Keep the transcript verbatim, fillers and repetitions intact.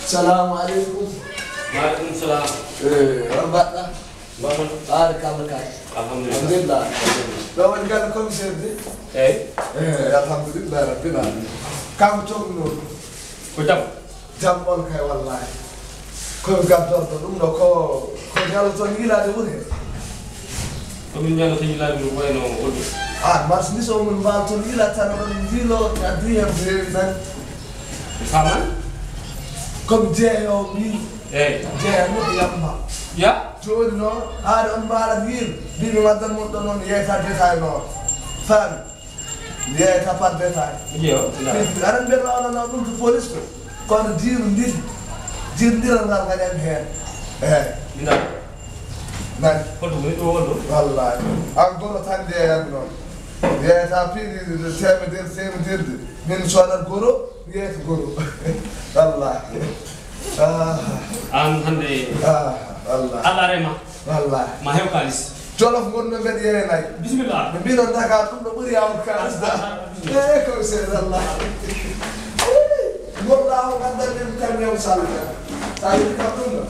Salamu aleykum. Maaleykum salam. Eh, on mbaɗɗa? Mbaɗon? Ɓaade kalla kay. Alhamdulillah. Alhamdulillah. Ɗo woni galle commissaire de? Eyi. Eh, alhamdulillah rabbil alamin. Kam cogno? Ko jam? Jam on kay wallahi. Ko mi gaddorɗo ɗum ɗo ko, ko ñalo toon yiilaade woni heen. Ko min ñalo toon yiilaade woni wayno holɗum? Ah, marchandise o min mbaal toon yiilaade tan oɗon njiilo addi heen ko heewi tan. Faman? Comme jeeyo mbi. Eyi. Jeeyo mbi yamba. Ya? Jooni noon, haade on mbaala wiir, mbi mi waddan mon ɗon on yeyta détail noon. Faami? Yeyta par détail. Jeeyo. Aɗa mbiyata wonana ɗum to police ko. Kono jiiru ndin. Jiiru ndiral ngal ngañan heen. Eyi. Ndal. Nani? Holto woni ɗo wonɗo? Wallahi. An gono tan jeeyan noon. Yeyta piɗi teemedere, teemedere. Min soodat goro, yeeyta goro. Wallahi. Ah. An hannde. Ah, wallahi. Allah rema. Wallahi. Ma hew kalis. Jolof ngon no mbeɗa yeeya nayi. Bismillah. Ɓe mbinon Dakar ɗum ɗo ɓuri yawde kalis da. Eh, ko sel Allah. Ngon laawo gandan min tan yaw salta. Sa yi kam ɗum ɗo.